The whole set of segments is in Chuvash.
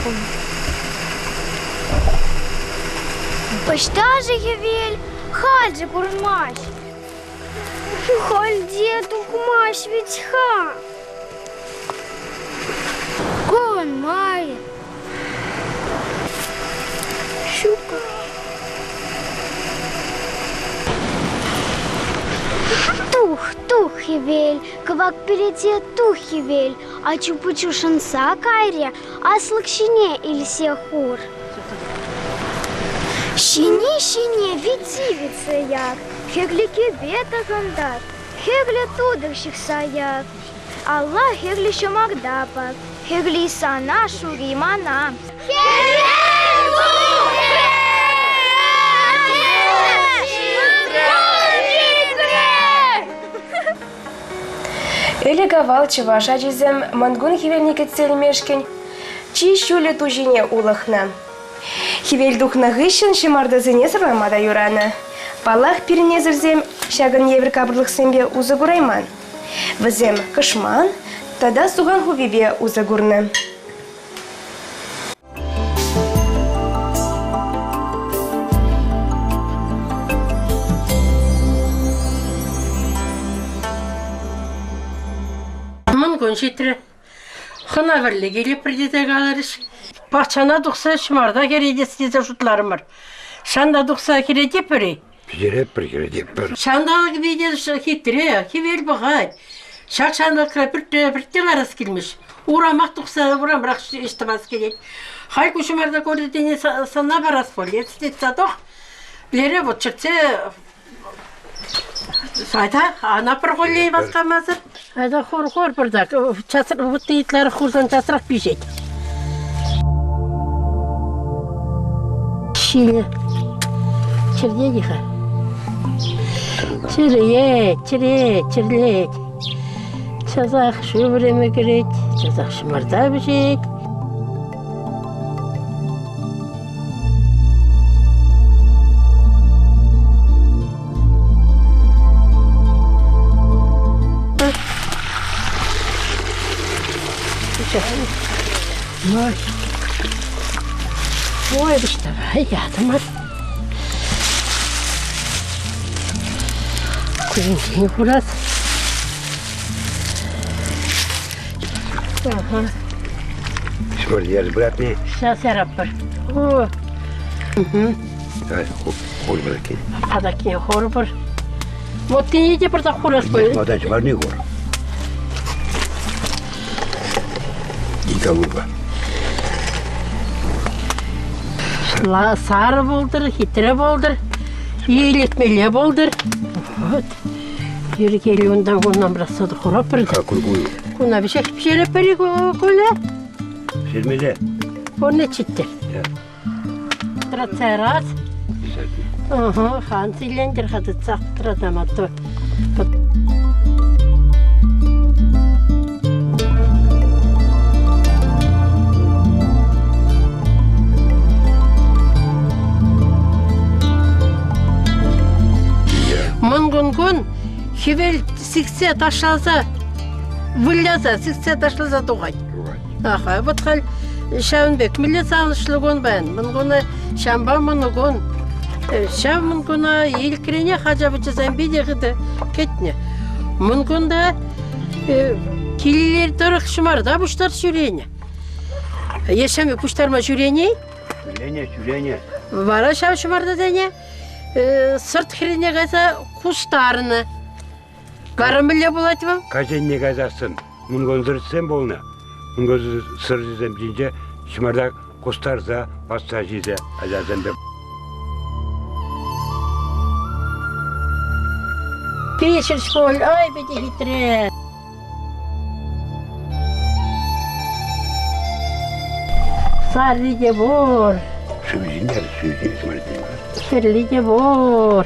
пулнӑ. Ӑҫта-ши хӗвел? Халь те курӑнмасть. Халь те тухмасть вӗт-ха. Курӑнмарӗ. Ҫук. Тух, тух, хӗвел, кӑвак пӗлӗте тух, хӗвел, ачу-пӑчу шӑнса кайрӗ, аслӑк ҫине илсе хур. Ҫине-ҫине вити-витсе яр, хӗрлӗ кӗпе тӑхӑнтар, хӗрлӗ тутӑр ҫыхса яр. Алла хӗрлӗ ҫӑмарта пар, хӗрли сана, шурри мана. Ӗлӗк-авал чӑваш ачисем Мӑнкун хӗвелне кӗтсе илмешкӗн чи ҫӳллӗ ту ҫине улӑхнӑ. Хӗвел тухнӑ хыҫҫӑн ҫӑмартасене сӑрлама та юранӑ. Паллах, пирӗн несӗлсем ҫакӑн евӗр капӑрлӑхсемпе усӑ курайман. Вӗсем кӑшман тата сухан хуппипе усӑ курнӑ. Мӑнкун ҫитрӗ. Хӑна-вӗрле килӗпӗр тесе каларӗҫ. Пахчана тухса ҫӑмарта хӗретес тесе шутларӑмӑр. Ҫанта тухса хӗретепӗр-и? Пӗтеретпӗр, хӗрететпӗр. Ҫанталӑк питӗ хитре, хӗвел пӑхать. Ҫак ҫанталӑкра пӳртре пӳртте ларас килмест. Урамах тухса урамрах ӗҫ тӑвас килет. Халь куҫӑмарта коридорне сана парас пуль. Эссе тух. Лере вот чӗртсе Айта, ана пӗр хуллен васкамасӑр. Айта хур-хур пӑртак. Часрах вутти ытларах хурсан часрах пиҫет. Ҫилӗ чӗртет-и-ха? Чӗрет, чӗрет, чӗрлет. Часах шыв вӗреме кӗрет, часах ҫӑмарта пӗҫет. Ой. Ой, давай, ятӑмӑр. Куҫӗнчен хурас. Ага. Смотри, братни. Сейчас яраппӑр. О. Угу. Давай, хор братки. Патакне хорпӑр. Вот ты те пӑртак хурас пуль. Вода чӑварни хор. Николуба. Сарӑ пултӑр, хитре пултӑр, илӗртмелле пултӑр. Вот. Йӗркеллӗ унтан кунтан пӑрахса хуратпӑр. Куна веҫех пӗҫереппӗр-и, Коля? Пӗҫермелле. Пурне читтӗр. Тӑратса ярас. Ага, хан силлентер-ха тытсах тӑратам, а то Мӑнкун хӗвел сиксе ташласа, выляса, сиксе ташласа тухать. Аха, вот халь ҫавӑн пек мӗнле савӑнӑҫлӑ кун паян. Мӑнкуна ҫампа мӑнукун. Ҫав мӑнкуна илкренех ача-пӑчасем питӗ хытӑ кӗтнӗ. Мӑнкунта килӗлер тӑрӑх ҫӑмарта пуҫтарса ҫӳренӗ. Ешӗме пуҫтарма ҫӳренӗ-и? Ҫӳренӗ, ҫӳренӗ. Вара ҫав ҫӑмартасене сӑрт хӗррине кайса кустарнӑ. Вара мӗнле пулать вӑл? Каҫенне кайсассӑн мӑнкун сӑртсем пулнӑ. Мӑнкун сӑрчӗсем ҫинче ҫӑмарта кустарса, пасса ҫисе ачасемпе. Пичӗр школ, ай, питӗ хитре. Сарри те пур. Шыв ҫинче, шыв ҫинче Хӗрли те пур.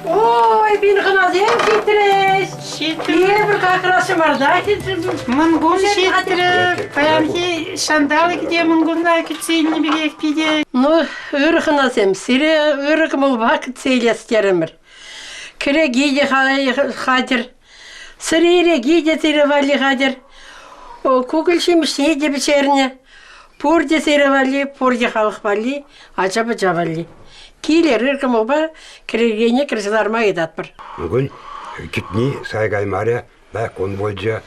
Ой, бин гына. Хӑнасем ҫитрӗҫ. Эпир как раз ҫӑмарта ҫитрӗмӗр. Мӑнкун ҫитрӗ. Паянхи ҫанталӑк те Мӑнкунта кӗтсе илнӗ пекех питӗ. Ну, ырӑ хӑнасем, сире ырӑ кӑмӑлпа кӗтсе илес терӗмӗр. Кӗреке те хатӗр. Сӗререки те сире валли хатӗр. Кукӑль ҫимӗҫне те пӗҫернӗ. Пурте сире валли, пурте халӑх валли, ача-пӑча валли. Килӗр ыр кӑмӑлпа кӗрекене кӗрсе ларма ыйтатпӑр. Мӑнкун кӗтни сай каймарӗ, лайӑх кун пулчӗ.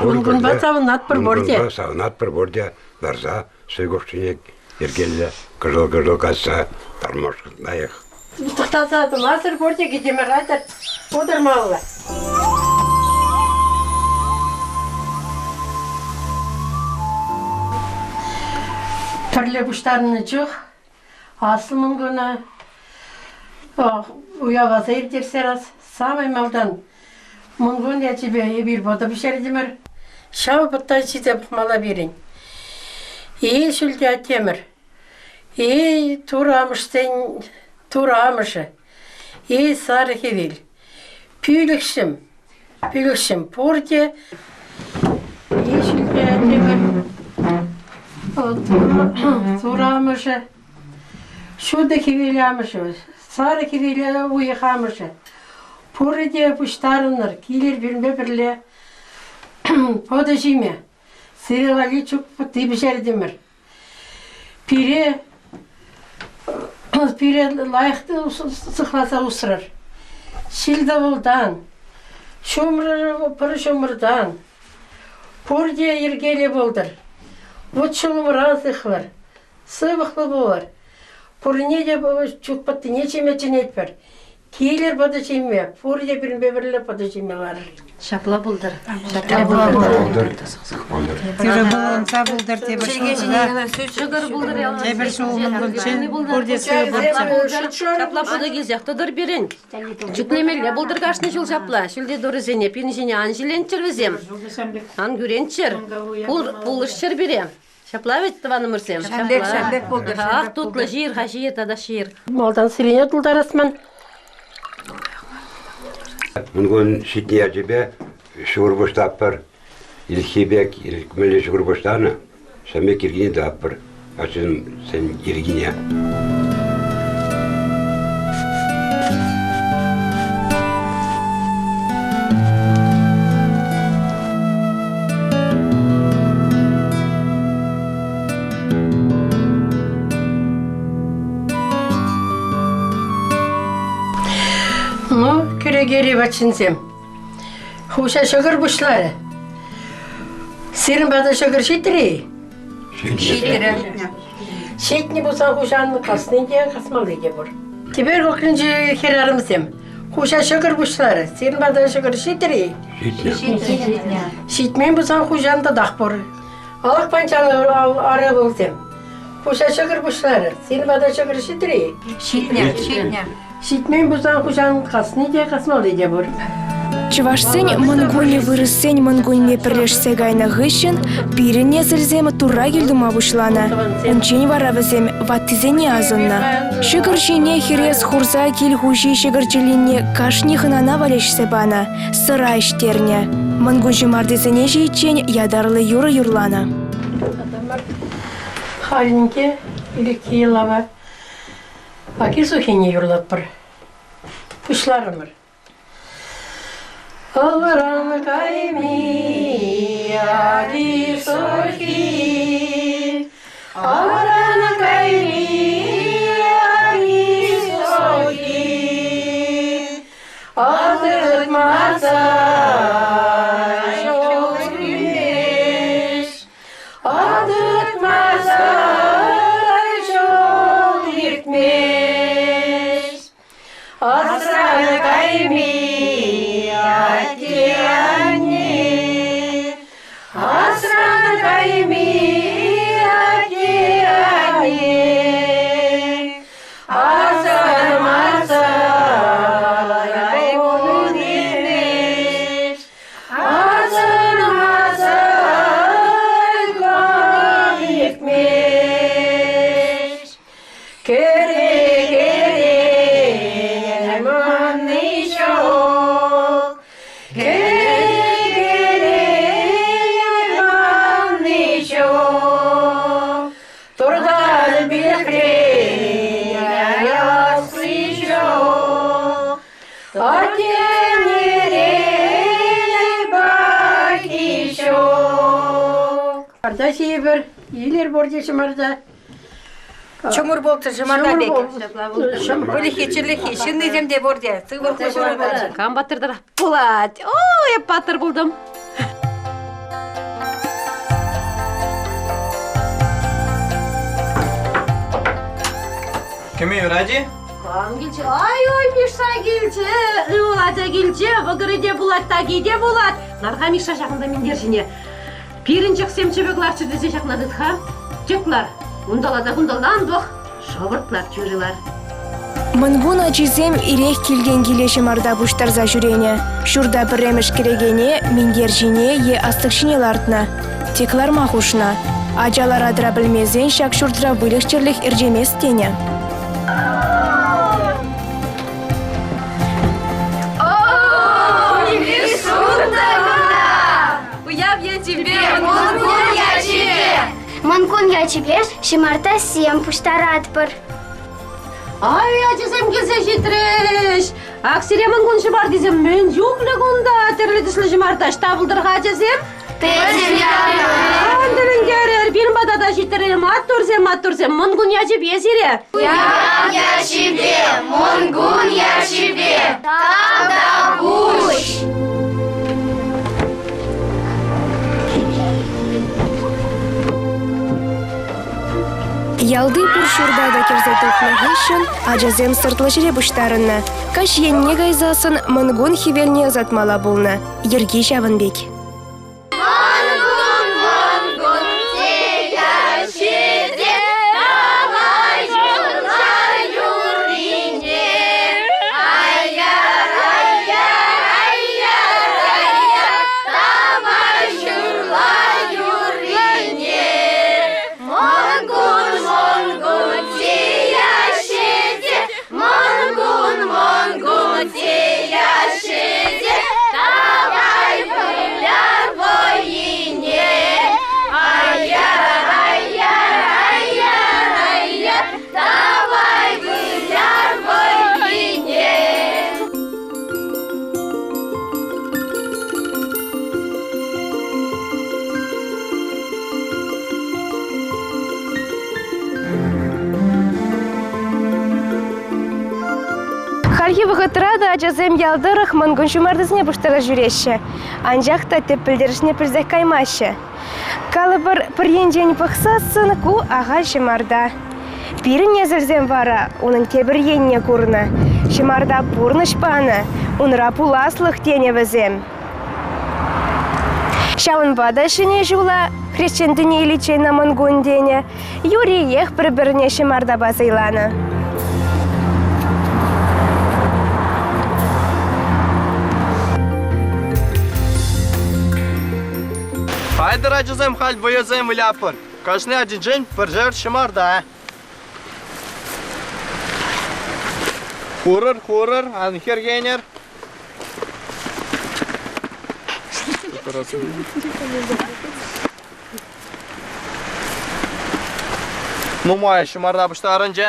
Мӑнкунпа савӑнатпӑр пурте. Мӑнкунпа савӑнатпӑр пурте ларса сӑй кушшине йӗркеллӗ кӑшӑл-кӑшӑл касса тармашкӑн лайӑх. Тӑхтаса тӑмасӑр пурте кӗтеме хатӗр. Утӑрмалла. Пӗрле пуҫтарӑннӑ чух аслӑ Мӑнкуна уявласа ирттерсе раз самый малтан Мӑнкун ячӗпе эпир пӑтӑ пӗҫертӗмӗр. Ҫав пӑтта ҫисе пӑхмалла пирӗн. Эй, ҫӳлте аттемӗр, эй, Турӑ амӑшсен Турӑ амӑшӗ, эй, сарӑ хӗвел, пӳлӗхҫӗм, пӳлӗхҫӗм пурте эй, ҫӳлте аттемӗр, Турӑ амӑшӗ, ҫутӑ хӗвел амӑшӗ, сарӑ хӗвел уйӑх амӑшӗ, пурӗ те пуҫтарӑнӑр, килӗр пирӗнпе пӗрле пӑтӑ ҫиме. Сире валли чук пӑтти пӗҫертӗмӗр. Пире пире лайӑх сыхласа усрӑр. Ҫил-тӑвӑлтан, ҫумӑр пӗр ҫумӑртан пурте йӗркеллӗ пултӑр. Вут-ҫулӑмран сыхлӑр. Сывлӑхлӑ пулӑр. Пурне те чук пӑттине ҫиме чӗнетпӗр. Килӗр пӑтӑ ҫиме, пурте пирӗнпе пӗрле пӑтӑ ҫиме ларӑр. Ҫапла пултӑр. Ҫапла пултӑр. Тырӑ пулӑнса пултӑр тепӗр Ҫӑкӑр пултӑр. Тепӗр ҫул мӑнкунччен пурте сывӑ пулччӑр. Ҫапла пӑтӑ килсех тӑтӑр пирӗн. Чӳклемелле пултӑр кашни ҫул ҫапла. Ҫӳлти турӑсене пирӗн ҫине ан ҫиленччӗр вӗсем. Ан кӳренччӗр. Пулӑшчӑр пире. Ҫапла вӗт, тӑванӑмӑрсем? Ҫампек, ҫампек пултӑр. Ах, тутлӑ ҫир-ха, ҫир тата ҫир. Малтан сирене тултарас ман. Мӑнкун ҫитнӗ ячӗпе ҫур пуҫлатпӑр. Ирхи пек мӗнле ҫур пуҫланӑ, ҫав пек ирхине тӑватпӑр. Ачасен ирхине. Ну, кӗрекери ватҫынсем, хуҫа ҫӑкӑр пуҫларӗ. Сирӗн пата ҫӑкӑр ҫитрӗ-и? Ҫитрӗ. Ҫитнӗ пулсан хуҫан касни те, касмалли те пур. Теперь округӗнчи хӗрарӑмсем, хуҫа ҫӑкӑр пуҫларӗ. Сирӗн пата ҫӑкӑр ҫитрӗ-и? Ҫитнӗ. Ҫитмен пулсан хуҫан татах пур. Алӑк панчанӑ арӑвӑлсем. Хуҫа ҫӑкӑр пуҫларӗ. Сирӗн пата ҫӑкӑр ҫитрӗ-и? Ҫитнӗ. Ҫитнӗ. Ҫитмен пулсан хуҫан касни те, касмалли те пур. Чӑвашсен Мӑнкунӗ вырӑссен Мӑнкунне пӗрлешсе кайнӑ хыҫҫӑн пирӗн несӗлсем Турра кӗлтума пуҫланӑ. Унччен вара вӗсем ваттисене асӑннӑ. Ҫӑкӑр ҫине хӗрес хурса кил хуҫи ҫӑкӑр чӗллине кашни хӑнана валеҫсе панӑ, сӑра ӗҫтернӗ. Мӑнкун ҫӑмартисене ҫийиччен ятарлӑ юрӑ юрланӑ. Халӗнче ӗлӗкхи лава аки-сухине юрлатпӑр. Пуҫларӑмӑр. Ылран кайми аки-сухи, Ылран кайми аки-сухи, Атӑртмаса ҫул иртмест, Атӑртмаса ҫул иртмест. Асран кайми атте-анне, Асран кайми атте-анне, Асӑрмасӑр кун иртмест, Асӑрмасӑр кун иртмест. Кӗрекерен мӑнни ҫук. Аттенерен пахи ҫук. Ҫӑмарта ҫийӗпӗр, илер пурте ҫӑмарта. Ҫумӑр пултӑр ҫӑмарта пек. Выльӑххи, чирлӗххи, ҫыннисем те пурте. Сывлӑхлӑ ҫӑмарта. Кам паттӑртарах пулать? О, эп паттӑр пултӑм. Кӗме юрать-и? Кам килчӗ? Ай-ой, Миша килчӗ! Ывӑл ача килчӗ, вӑкӑрӗ те пулать, таки те пулать. Лар-ха, Миша, ҫакӑнта минтер ҫине. Пирӗн чӑхсем чӗпӗ кӑларччӑр тесе ҫакна тыт-ха. Тӗк лар. Унталла та кунталла ан пӑх. Шӑвӑрт лар, тӳрӗ лар. Мӑнкун ачисем ирех килтен киле ҫӑмарта пуҫтарса ҫӳренӗ. Ҫурта пӗрремӗш кӗрекене минтер ҫине е аслӑк ҫине лартнӑ. Тек ларма хушнӑ. Ача лара-тӑра пӗлмесен ҫак ҫуртра выльӑх-чӗрлӗх ӗрчемест тенӗ. Уяв ячӗпе, Мӑнкун ячӗпе! Мӑнкун ячӗпе ҫӑмартасем пуҫтаратпӑр. Ай, ачасем килсе ҫитрӗҫ! Ак сире Мӑнкун ҫӑмартисем мӗн чухлӗ кунта тӗрлӗ тӗслӗ ҫӑмарта. Ӑҫта пултӑр-ха, ачасем? Пӗтӗм Ан тӗлӗнтерӗр, пирӗн пата та ҫитрӗр. Маттурсем, маттурсем, Мӑнкун ячӗпе сире! Уяв ячӗпе, Мӑнкун ячӗпе, тавтапуҫ! Ялти пур ҫурта та кӗрсе тухнӑ хыҫҫӑн ачасем сӑртлӑ ҫӗре пуҫтарӑннӑ. Каҫ енне кайсассӑн Мӑнкун хӗвелне ӑсатмалла пулнӑ. Йӗрки ҫавӑн пек. Мӑнкун, Мӑнкун, теяҫҫӗ давай юрла юррине. Ай-яр, ай-яр, ай-яр, ай-яр, давай ҫурла юррине. Мӑнкун, Мӑнкун, теяҫҫӗ те, Мӑнкун, Мӑнкун, теяҫҫӗ те, давай выляр вӑййине. Ай-яр, ай-яр, ай-яр, ай-яр, давай выляр вӑййине. Хальхи вӑхӑтра та ачасем ял тӑрӑх Мӑнкун ҫумартисене пуҫтарса ҫӳреҫҫӗ. Анчах та тӗп пӗлтерӗшне пӗлсех каймаҫҫӗ. Калӑпӑр, пӗр енчен пӑхсассӑн ку ахаль ҫӑмарта. Пирӗн несӗлсем вара унӑн тепӗр енне курнӑ. Ҫӑмарта пурнӑҫ панӑ, унра пуласлӑх тенӗ вӗсем. Ҫавӑнпа та ҫӗнӗ ҫула хресчен тӗне иличчен Мӑнкун тенӗ, юриех пӗр-пӗрне ҫӑмартапа сӑйланӑ. Айтӑр, ачасем, халь вӑйӑсем вылятпӑр. Кашни ачинчен пӗршер ҫӑмарта. Хурӑр, хурӑр, ан хӗрхенӗр. Нумай ҫӑмарта пуҫтарӑнчӗ.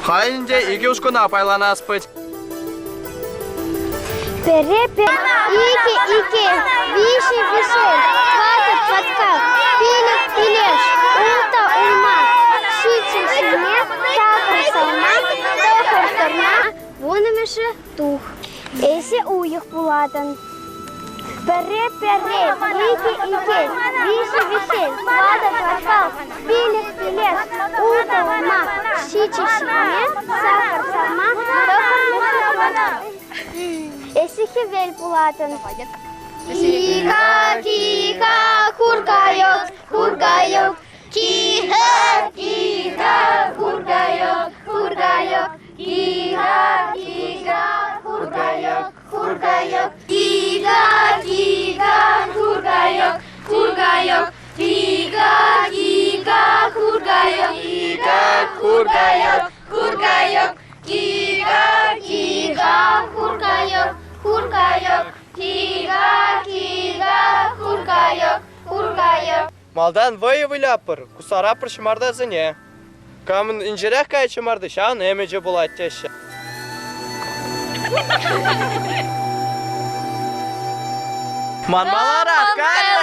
Халь ӗнтӗ икӗ ушкӑна пайланас пыть. Пӗрре пӗр, икӗ икӗ, виҫӗ виҫӗ, тӑватӑ тӑваткал, пилӗк пилеш, ултӑ улма, ҫиччӗ ҫиме, сакӑр салма, тӑхӑр тӑрна, вуннӑмӗшӗ тух. Эсӗ уйӑх пулатӑн. Пӗрре пӗрре, икӗ икӗ, виҫӗ виҫӗ, тӑватӑ тӑваткал, пилӗк пилеш, ултӑ улма, ҫичӗ ҫиме, сакӑр салма, тӑхӑр мӑшӑр. Эсӗ хӗвел пулатӑн. Кика, кика, хуркайӑк, хуркайӑк, кихӗ, кихӗ, хуркайӑк, хуркайӑк, киха, киха, хуркайӑк, хуркайӑк, кика, кика, хуркайӑк, хуркайӑк, кика, кика, хуркайӑк, кика, хуркайӑк, хуркайӑк, кика, кика, хуркайӑк, хуркайӑк, кика, кика, хуркайӑк, хуркайӑк. Малтан вӑйӑ выляпӑр, кусарапӑр ҫӑмартасене. Камӑн инҫерех каять ҫӑмарти, ҫавӑн ӗмӗчӗ пулать теҫҫӗ. Манмаларах кайрӗ!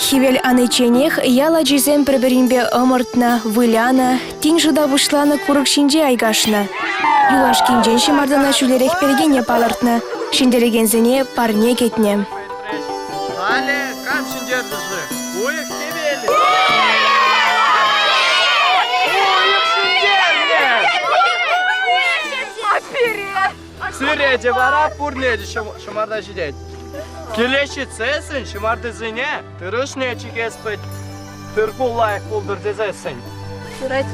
Хӗвел аничченех ял ачисем пӗр-пӗринпе ӑмӑртнӑ, вылянӑ, тин шута пуҫланӑ курӑк ҫинче айкашнӑ. Юлашкинчен ҫӑмартана ҫӳлерех перекене палӑртнӑ, ҫӗнтерекенсене парне кӗтнӗ. Халӗ кам ҫӗнтерчӗ-ши? Уйӑх хӗвелӗ! Уйӑх ҫӗнтернӗ! Сире те вара пурне те ҫӑмарта ҫитет. Киле ҫитсессӗн ҫӑмартисене тырӑшне чикес пӗт. Тырпул лайӑх пултӑр тесессӗн. Юрать.